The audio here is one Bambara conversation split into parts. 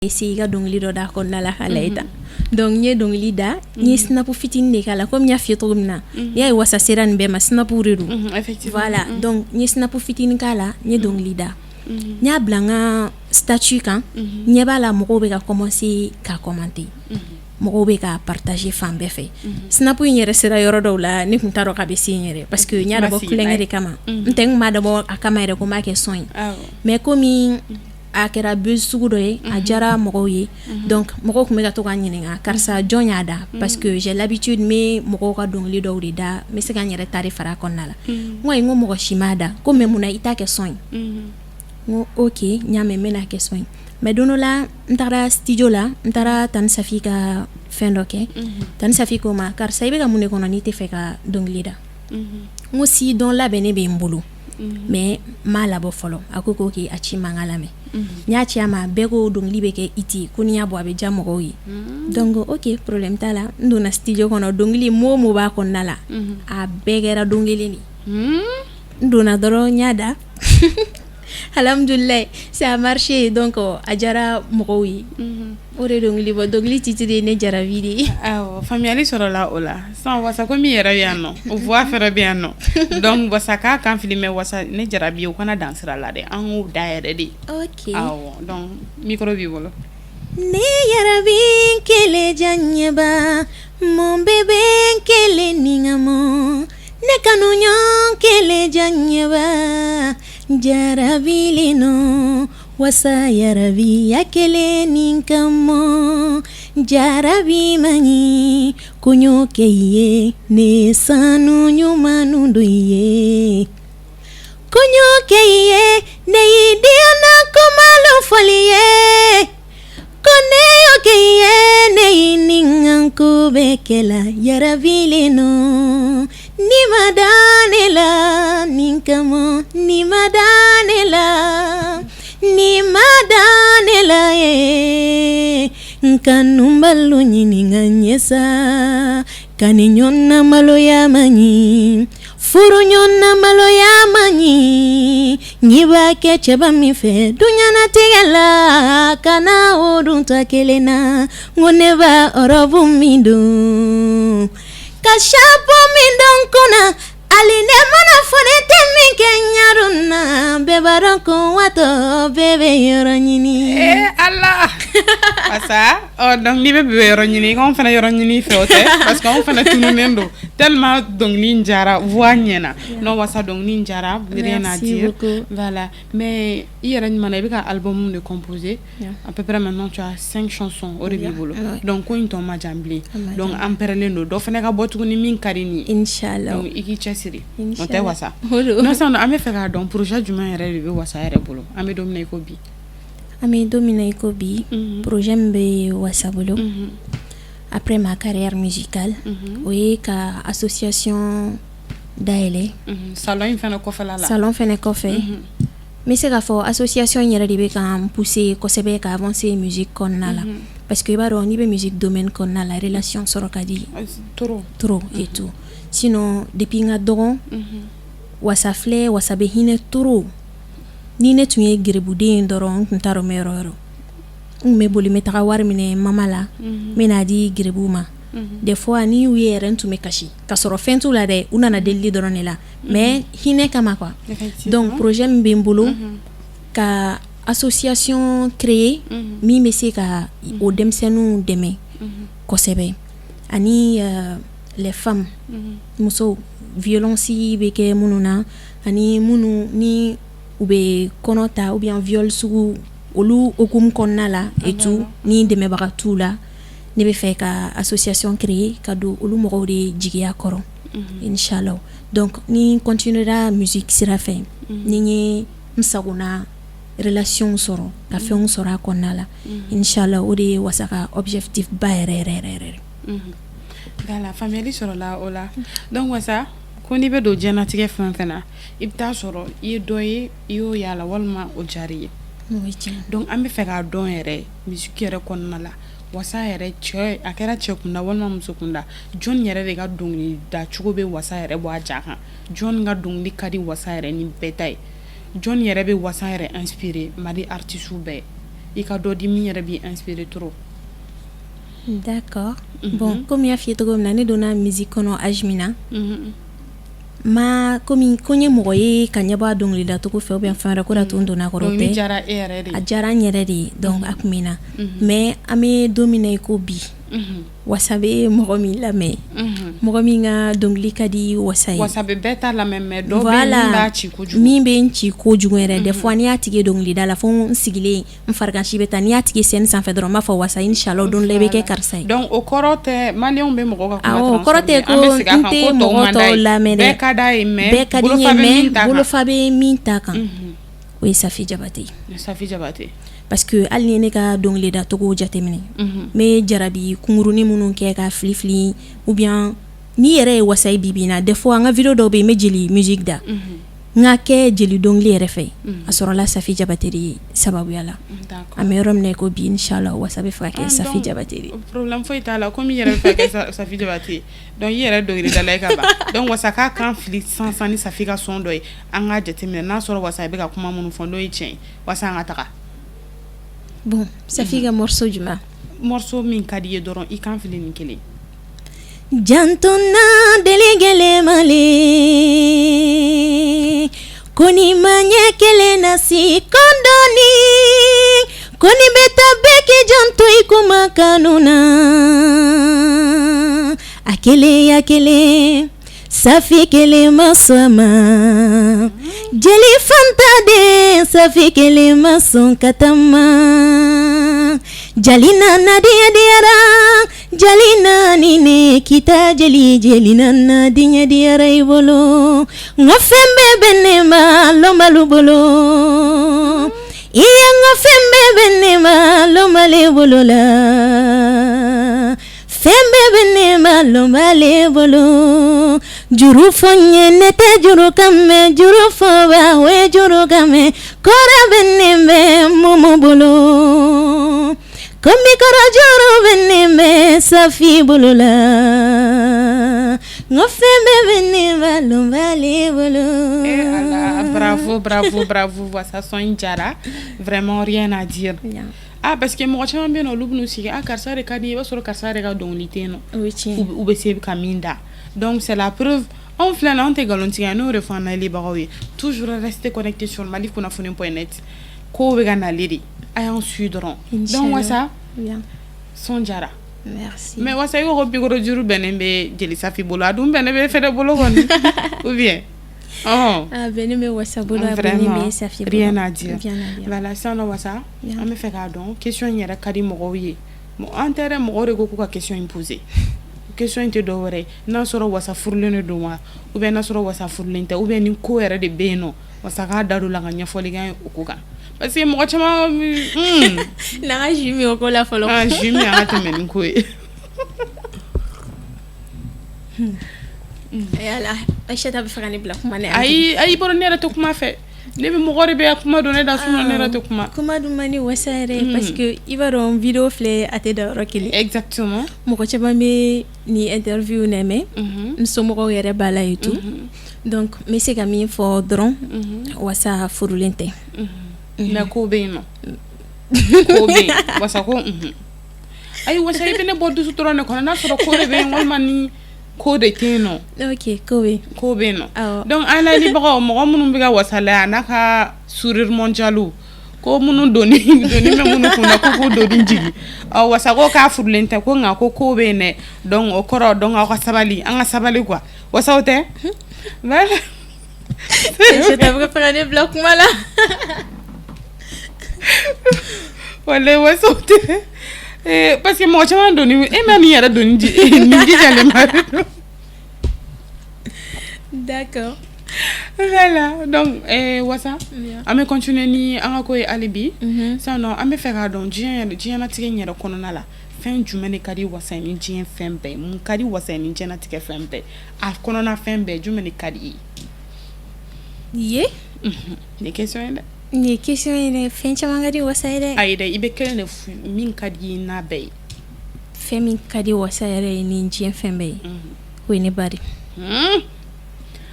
Essayer i ka dɔnkili dɔ da kɔnɔna la k'a lajɛ tan. Donc n ye dɔnkili da, n ye snap fitinin de k'a la, komi n y'a f'i ye cogo min na, n'i y'a ye Wasa sera nin bɛɛ ma, snap de don. Voilà, donc n ye snap fitinin k'a la, n ye dɔnkili da, n y'a bila n ka statut kan. Ɲɛ b'a la, mɔgɔw bɛ ka commencer ka commenter, mɔgɔw bɛ ka partager fan bɛɛ fɛ. Snap in yɛrɛ sera yɔrɔ dɔw la, ne tun t'a dɔn k'a bɛ se yen yɛrɛ, parce que n y'a dabɔ tulonkɛ de kama. N tɛ, n tun m'a dabɔ a kama yɛrɛ ko n b'a kɛ son ye, mais komi a kɛra buzz sugu dɔ ye, a diyara mɔgɔw ye. Donc mɔgɔw tun bɛ ka to ka ɲininka: karisa, jɔn y'a da? Parce que j'ai l'habitude, n bɛ mɔgɔw ka dɔnkili dɔw de da, n bɛ se ka n yɛrɛ ta de fara a kɔnɔna la. N ko ayi, n ko mɔgɔ si m'a da. Ko mais munna i t'a kɛ son ye? N ko ok, n y'a mɛn, n bɛna kɛ son ye. Mais don dɔ la, n taara studio la, n taara Tani Safi ka fɛn dɔ kɛ. Tani Safi ko n ma: karisa, i bɛ ka mun de kɔnɔ n'i tɛ fɛ ka dɔnkili da? N ko si, dɔn labɛnnen bɛ n bolo, mais n m'a labɔ fɔlɔ. A ko ko a ci ma, n ka lamɛn. N y'a ci a ma, bɛɛ ko dɔnkili bɛ kɛ hit, ko n'i y'a bɔ, a bɛ diya mɔgɔw ye. Donc ok, problème t'a la. N donna studio kɔnɔ, dɔnkili mot o mot b'a kɔnɔna la, a bɛɛ kɛra don kelen de. N donna dɔrɔn, n y'a da, alhamdulilayi, ça a marché. Donc a diyara mɔgɔw ye. O de dɔnkili bɔ, dɔnkili titre ye Ne jarabi de ye. Awɔ, faamuyali sɔrɔla o la. Sisan Wasa, komi i yɛrɛ bɛ yan nɔ, o voix fɛnɛ bɛ yan nɔ, donc Wasa k'a kan fili, mais Wasa, Ne jarabi, o kana dan sira la dɛ, an k'o da yɛrɛ de. Ok. Awɔ, donc micro b'i bolo. Ne yarabi kelen diyaɲɛba, mon bébé kelen ni ka mɔ, ne kanu ɲɔgɔn kelen diyaɲɛba, jarabilen nɔ wasa yarabi ya kelen ni ka mɔ, jarabi man ɲi koɲɔ kɛ i ye, ne sanu ɲuman don i ye, koɲɔ kɛ i ye, ne y'i diya na kumalo fɔli ye, ko ne y'o kɛ i ye, ne y'i ni n ko bɛɛ kɛla yarabilen nɔ, ni ma da ne la nin kama, ni ma da ne la, ni ma da ne la ye, n kanubalo ɲininka ɲɛ sa, ka ni ɲɔgɔn na maloya man ɲi, furu ɲɔgɔn na maloya man ɲi, n'i b'a kɛ cɛba min fɛ duɲanatigɛ la, kana o dun ta kelen na. N ko ne b'a robe min don, ka chapeau min don n kunna, hali ne mana fɔ ne tɛ min kɛ ɲadon na, bɛɛ b'a dɔn ko watɔ bɛɛ bɛ yɔrɔ ɲini. Eh Ala, Wasa, ɔ donc n'i bɛ bɛɛ yɔrɔ ɲini, i k'anw fana yɔrɔ ɲini i fɛ, o tɛ, parce que anw fana tununnen don tellement dɔnkili in diyara, voix ɲɛna. Non Wasa, dɔnkili in diyara, rien à Merci dire. beaucoup. Voilà, mais i yɛrɛ ɲuman na, i bɛ ka album de composer. À peu près maintenant tu as cinq chansons, o de b'i bolo. Donc ko in tɔ ma jan bilen. Donc an pɛrɛlen don, dɔ fana ka bɔ tuguni min ka di nin ye. Inchallah. Donc i k'i cɛsiri, o tɛ Inchallah. Wasa? O don. Non, sisan nɔ, an bɛ fɛ k'a dɔn projet jumɛn yɛrɛ de bɛ Wasa yɛrɛ bolo, an bɛ don min na i ko bi? An bɛ don min na i ko bi, projet min bɛ Wasa bolo après ma carrière musicale, o ye ka association dayɛlɛ. Salon in fana kɔfɛla la. Salon fɛnɛ kɔfɛ. N bɛ se k'a fɔ association in yɛrɛ de bɛ ka n pousser kosɛbɛ ka avancer musique kɔnɔna la, parce que i b'a dɔn, n'i bɛ musique domaine kɔnɔna la, relation sɔrɔ ka di. Trop. Trop et tout. Sinon depuis n ka dɔgɔn, Wasa filɛ, Wasa bɛ hinɛ trop. Ni ne tun ye gerebuden ye dɔrɔn, n tun t'a dɔn n bɛ yɔrɔ o yɔrɔ, n tun bɛ boli, n bɛ taga wari minɛ mama la, n bɛ n'a di gerebuw ma. Des fois n'i y'u ye yɛrɛ, n tun bɛ kasi ka sɔrɔ fɛn t'u la dɛ, u nana delili dɔrɔn de la, mais hinɛ kama quoi. Donc projet min bɛ n bolo, ka association créer min bɛ se ka o denmisɛnninw dɛmɛ kosɛbɛ, ani les femmes, musow, violence bɛ kɛ minnu na, ani minnu ni u bɛ kɔnɔ ta ou bien viol sugu, olu hokumu kɔnɔna la et tout, ni dɛmɛbaga t'u la, ne bɛ fɛ ka association créer ka don olu mɔgɔw de jigiya kɔrɔ, inchallah. Donc ni n continuera musique sira fɛ, ni n ye n sagona relation sɔrɔ, ka fɛnw sɔrɔ a kɔnɔna la, inchallah, o de ye Wasa ka objectif ba yɛrɛ yɛrɛ yɛrɛ yɛrɛ. Voilà, faamuyali sɔrɔla o la. Donc Wasa, ko n'i bɛ don diɲɛlatigɛ fɛn o fɛn na, i bɛ taa sɔrɔ i ye dɔ ye, i y'o y'a la walima o diyara i ye. Donc an bɛ fɛ k'a dɔn yɛrɛ, musique yɛrɛ kɔnɔna la, Wasa yɛrɛ, cɛ a kɛra cɛ kunda walima muso kunda, jɔnni yɛrɛ de ka dɔnkili da cogo bɛ Wasa yɛrɛ bɔ a ja kan? Jɔnni ka dɔnkili ka di Wasa yɛrɛ ni bɛɛ ta ye? Jɔnni yɛrɛ bɛ Wasa yɛrɛ inspirer, Mali artistes bɛɛ? I ka dɔ di min yɛrɛ b'i inspirer trop. D'accord. Bon, comme n y'a f'i ye cogo min na, ne donna musique kɔnɔ âge min na, ma komi ko n ye mɔgɔ ye ka ɲɛbɔ a dɔnkilidacogo fɛ ou bien fɛn wɛrɛ ko de to n donna a kɔrɔ, o tɛ. Diyara e yɛrɛ de ye. A diyara n yɛrɛ de ye, donc a tun bɛ n na. Mais an bɛ don min na i ko bi, Wasa bɛ mɔgɔ min lamɛn, mɔgɔ min ka dɔnkili ka di Wasa ye. Wasa bɛ bɛɛ ta lamɛn, mais dɔw bɛ yen min b'a ci kojugu. Min bɛ n ci kojugu yɛrɛ, des fois n'i y'a tigi ye dɔnkilida la, fo n sigilen n farigansi bɛ taa. N'i y'a tigi scène sanfɛ dɔrɔn, n b'a fɔ Wasa, inchallah don dɔ la i bɛ kɛ karisa ye. Donc o kɔrɔ tɛ maliyɛnw bɛ mɔgɔ ka kuma. Awɔ, o kɔrɔ tɛ ko n tɛ mɔgɔ tɔw lamɛn dɛ. Bɛɛ ka d'a ye, mais bɛɛ ka di n ye, mais bolofa bɛ min ta kan, o ye Safi Jabate ye. Safi Jabate. Parce que hali ni ne ka dɔnkilidacogo jateminɛ, n bɛ jarabi kunkurunin minnu kɛ ka fili fili, ou bien n'i yɛrɛ ye Wasa ye bi bi in na, des fois an ka vidéo dɔw bɛ yen, n bɛ jeli musique da, n ka kɛ jeli dɔnkili yɛrɛ fɛ, a sɔrɔla Safi Jabate de sababuya la. An bɛ yɔrɔ min na i ko bi, inchallah Wasa bɛ fɛ ka kɛ Safi Jabate de. Problème foyi t'a la, komi i yɛrɛ bɛ fɛ ka kɛ Safi Jabate, donc i yɛrɛ dɔnkilidala ye ka ban. Donc Wasa k'a kan fili sisan ni Safi ka son dɔ ye, an k'a jateminɛ n'a sɔrɔ Wasa bɛ ka kuma minnu fɔ n'o ye tiɲɛ ye. Wasa, an ka taga. Bon, Safi ka morceau jumɛn? Morceau min ka di i ye dɔrɔn, i kan fili nin kelen. Janto n na deli gɛlɛn male ko ni ma ɲɛ kelen na si kɔndɔni ko ni bɛ taa bɛɛ k'i janto i kuma kanu na a kelen a kelen Safi kelen ma sɔn a ma jeli fanta den Safi kelen ma sɔn ka taama jali nana diɲɛ diyara jali naani ne kita jeli jeli nana diɲɛ diyara i bolo n ka fɛn bɛɛ bɛ ne ma lɔnbalu bolo i ye n ka fɛn bɛɛ bɛ ne ma lɔnbali bolo la fɛn bɛɛ bɛ ne ma lɔnbali bolo juru fɔ n ye ne tɛ juru kan mɛn juru fɔba o ye juru kan mɛn kɔrɔ bɛ ne bɛ momo bolo ko mikɔrɔ juru bɛ ne bɛ Safi bolo la n ko fɛn bɛɛ bɛ ne ma lɔnbali bolo. Eh Allah, bravo, bravo, bravo. Wasa, son in diyara, vraiment rien à dire. Ah, parce que mɔgɔ caman bɛ yen nɔ, olu bɛn'u sigi, ah, karisa de ka di, i b'a sɔrɔ karisa yɛrɛ ka dɔnkili tɛ yen nɔ. O ye tiɲɛ. U bɛ se ka min da, donc c'est la preuve. Anw filɛ nin ye, anw tɛ nkalon tigɛ, n'o de fɔ an layɛlibagaw ye, toujours rester connecté sur malikunnafoni.net. Kow bɛ ka nalen de, a y'an suit dɔrɔn. Donc Wasa, son diyara. Merci. Mais Wasa, i ko ko bikoro juru bɛnnen bɛ jeli Safi bolo, a dun bɛnnen bɛ fɛnɛ bolo kɔni, ou bien? A bɛnnen bɛ Wasa bolo, a bɛnnen bɛ Safi bolo. Rien à dire. Voilà, sisan nɔ Wasa, an bɛ fɛ k'a dɔn, question in yɛrɛ ka di mɔgɔw ye. An tɛ dɛ, mɔgɔw de ko k'u ka question in poser. Question in tɛ dɔw wɛrɛ ye, n'a sɔrɔ Wasa furulen de don wa, ou bien n'a sɔrɔ Wasa furulen tɛ, ou bien ni ko yɛrɛ de bɛ yen nɔ, Wasa k'a da don la ka ɲɛfɔli k'an ye o ko kan, parce que mɔgɔ caman N'an ka jus min o ko la fɔlɔ. An jus min, an ka tɛmɛ ni ko ye. Yala Aïssata bɛ fɛ ka ne bila kuma na. Ayi ayi, bɔra ne yɛrɛ tɛ kuma fɛ, ne bɛ mɔgɔ de bɛ kuma don ne da, sinon ne yɛrɛ tɛ kuma. Kuma dun man di Wasa yɛrɛ, parce que i b'a dɔn vidéo filɛ, a tɛ dan yɔrɔ kelen. Exactement. Mɔgɔ caman bɛ nin interview lamɛn, n somɔgɔw yɛrɛ b'a la et tout, donc n bɛ se ka min fɔ dɔrɔn, Wasa furulen tɛ. Mais ko bɛ yen nɔ, ko bɛ yen. Wasa ko ayi, Wasa, i bɛ ne bɔ dusu dɔrɔn de kɔnɔ, n'a sɔrɔ ko de bɛ yen walima ni ko de tɛ yen nɔ. Ok, ko bɛ. Ko bɛ yen nɔ. Donc an layɛlibagaw, mɔgɔ minnu bɛ ka Wasa lajɛ, a n'a ka sourire mondial, ko minnu doni doni bɛ minnu kun na, ko k'u doni jigin. Ɔ, Wasa ko k'a furulen tɛ, ko nka ko ko bɛ yen dɛ. Donc o kɔrɔ, donc aw ka sabali, an ka sabali quoi. Wasa, o tɛ? Voilà. Aïssata bɛ fɛ ka ne bila kuma la. Walayi, Wasa, o tɛ? Parce que mɔgɔ caman doni e ma nin yɛrɛ doni nin jijalen ba de don. D'accord. Voilà, donc Wasa, an bɛ continuer ni an ka ko ye hali bi. Sisan nɔ, an bɛ fɛ k'a dɔn, diɲɛ yɛrɛ, diɲɛlatigɛ in yɛrɛ kɔnɔna la, fɛn jumɛn de ka di Wasa ye ni diɲɛ fɛn bɛɛ ye? Mun ka di Wasa ye ni diɲɛlatigɛ fɛn bɛɛ, a kɔnɔna fɛn bɛɛ, jumɛn de ka di i ye? Nin ye question ye dɛ. Nin ye question ye dɛ, fɛn caman ka di Wasa ye dɛ. Ayi dɛ, i bɛ kelen de fɔ min ka di i ye n'a bɛɛ ye. Fɛn min ka di Wasa yɛrɛ ye ni diɲɛ fɛn bɛɛ ye, o ye ne ba de.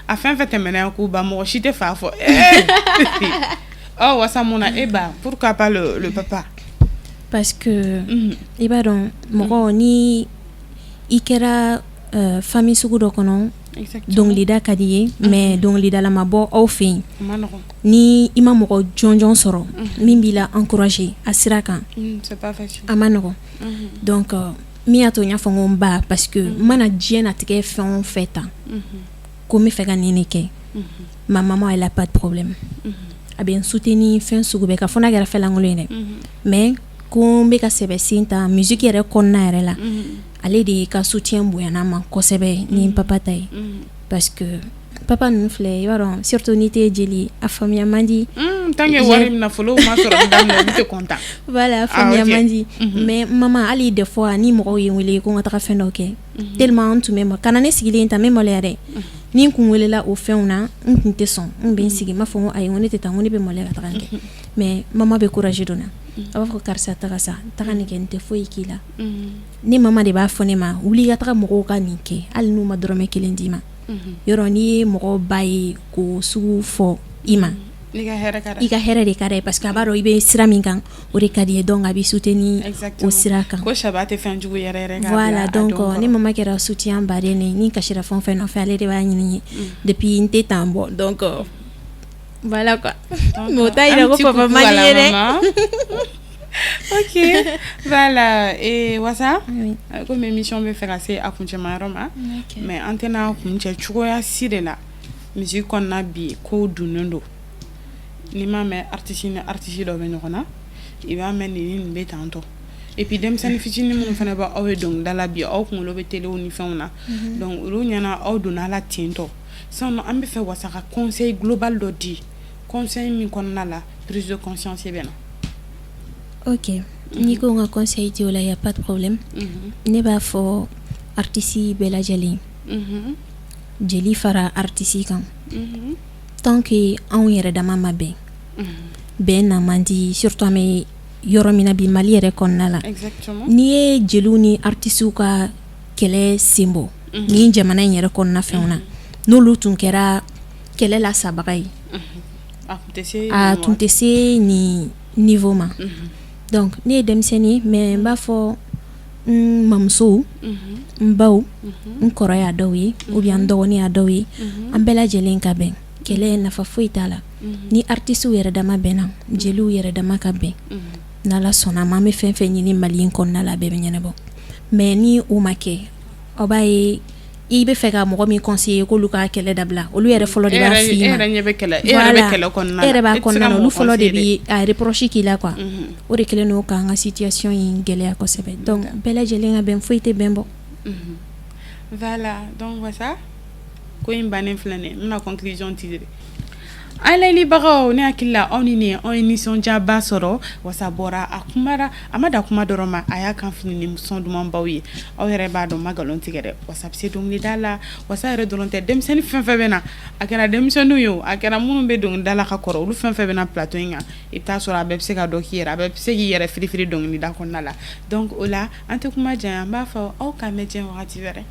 A fɛn fɛn tɛmɛna yan k'u ba, mɔgɔ si tɛ fa fɔ. Ɔ Wasa, mun na e ba? Pourquoi pas le papa? Parce que i b'a dɔn, mɔgɔ ni i kɛra famille sugu dɔ kɔnɔ, dɔnkilida ka di ye, mais dɔnkilidala ma bɔ aw fɛ yen, ni i ma mɔgɔ jɔnjɔn sɔrɔ min b'i la encourager a sira kan, a ma nɔgɔn. Donc min y'a to n y'a fɔ ko n ba, parce que n mana diɲɛnatigɛ fɛn o fɛn ta ko n bɛ fɛ ka nin de kɛ, ma maman, elle a pas de problème, a bɛ n soutenir fɛn sugu bɛɛ ka fɔ n'a kɛra fɛn lankolon ye dɛ. Mais ko n bɛ ka sɛbɛ sen ta musique yɛrɛ kɔnɔna yɛrɛ la, ale de ka soutien bonyana ma kosɛbɛ ni papa ta ye, parce que papa ninnu filɛ, i b'a dɔn, surtout n'i tɛ jeli, a faamuya man di. Tant que wari nafolo ma sɔrɔ daminɛ, olu tɛ content. Voilà, a faamuya man di. Mais maman, hali des fois ni mɔgɔw ye n wele ko n ka taga fɛn dɔ kɛ, tellement n tun bɛ ka na ne sigilen ta, n bɛ maloya dɛ. Ni n kun welela o fɛnw na, n tun tɛ sɔn. N bɛ n sigi, n b'a fɔ ko ayi, n ko ne tɛ taa, n ko ne bɛ maloya ka taga nin kɛ. Mais maman bɛ courage don n na, a b'a fɔ karisa, taga sa, taga nin kɛ, n tɛ foyi k'i la. Ne mama de b'a fɔ ne ma: wuli i ka taga mɔgɔw ka nin kɛ, hali n'u ma dɔrɔmɛ kelen d'i ma. Yɔrɔ n'i ye mɔgɔ ba ye k'o sugu fɔ i ma, i ka hɛrɛ de ka d'a ye, parce que a b'a dɔn i bɛ sira min kan, o de ka di ye. Donc a b'i soutenir o sira kan. Ko saba tɛ fɛn jugu yɛrɛ yɛrɛ. Voilà, donc ne mama kɛra soutien baden ne. Ni kasira fɛn o fɛn nɔfɛ, ale de b'a ɲini ye depuis n tɛ temps bɔ. Donc voilà quoi, mais o t'a yira ko papa man di n ye dɛ. Ok, voilà. Et Wasa, komi émission bɛ fɛ ka se a kuncɛma yɔrɔ ma, mais an tɛna kuncɛ cogoya si de la. Musique kɔnɔna bi, kow dunnen don. N'i m'a mɛn artiste ni artiste dɔ bɛ ɲɔgɔn na, i b'a mɛn nin ni nin bɛ tantɔ. Et puis denmisɛnnin fitinin minnu fana bɛ aw ye dɔnkilida la bi, aw kunkolo bɛ telew ni fɛnw na, donc olu ɲɛna aw donna la ten tɔ. Sisan an bɛ fɛ Wasa ka conseil global dɔ di, conseil min kɔnɔna la prise de conscience bɛ na. Ok, n'i ko n ka conseil di o la, y a pas de problème. Ne b'a fɔ artiste bɛɛ lajɛlen, jeli fara artiste kan, tant que anw yɛrɛ dama ma bɛn, bɛn na man di, surtout an bɛ yɔrɔ min na bi, Mali yɛrɛ kɔnɔna la. N'i ye jeliw ni artistew ka kɛlɛ sen bɔ ni jamana in yɛrɛ kɔnɔna fɛnw na, n'olu tun kɛra kɛlɛ la sabaga ye, a tun tɛ se nin niveau ma. Donc ne ye denmisɛnnin ye, mais n b'a fɔ n mamusow, n baw, n kɔrɔ y'a dɔw ye ou bien n dɔgɔnin y'a dɔw ye, an bɛɛ lajɛlen ka bɛn. Kɛlɛ nafa foyi t'a la. Ni artistew yɛrɛ dama bɛnna, jeliw yɛrɛ dama ka bɛn, n'Ala sɔnna a ma, an bɛ fɛn fɛn ɲini Mali in kɔnɔna la, a bɛɛ bɛ ɲɛnabɔ. Mais ni o ma kɛ, aw b'a ye, i bɛ fɛ ka mɔgɔ min conseiller k'olu ka kɛlɛ dabila, olu yɛrɛ fɔlɔ de b'a f'i ma. E yɛrɛ ɲɛ bɛ kɛlɛ, e yɛrɛ bɛ kɛlɛ kɔnɔna la, e yɛrɛ b'a kɔnɔna na, olu fɔlɔ de bɛ a reproche k'i la quoi. O de kɛlen don k'an ka situation in gɛlɛya kosɛbɛ. Donc bɛɛ lajɛlen ka bɛn, foyi tɛ bɛn bɔ. Voilà, donc Wasa, ko in bannen filɛ nin ye, n bɛna conclusion tirer. An layɛlibagaw, ne hakili la aw ni ne, anw ye nisɔndiyaba sɔrɔ. Wasa bɔra, a kumara, a ma da kuma dɔrɔn ma, a y'a kan fini ni sɔn dumanbaw ye. Aw yɛrɛ b'a dɔn, ma nkalon tigɛ dɛ. Wasa bɛ se dɔnkilida la. Wasa yɛrɛ dɔrɔn tɛ, denmisɛnnin fɛn fɛn bɛ na, a kɛra denmisɛnninw ye o, a kɛra minnu bɛ dɔnkilida la ka kɔrɔ, olu fɛn fɛn bɛ na plateau in kan, i bɛ taa sɔrɔ a bɛɛ bɛ se ka dɔ k'i yɛrɛ, a bɛɛ bɛ se k'i yɛrɛ firifiri dɔnkilida kɔnɔna la. Donc o la, an tɛ kuma janya, an b'a fɔ aw k'an mɛn diɲɛ wagati wɛrɛ.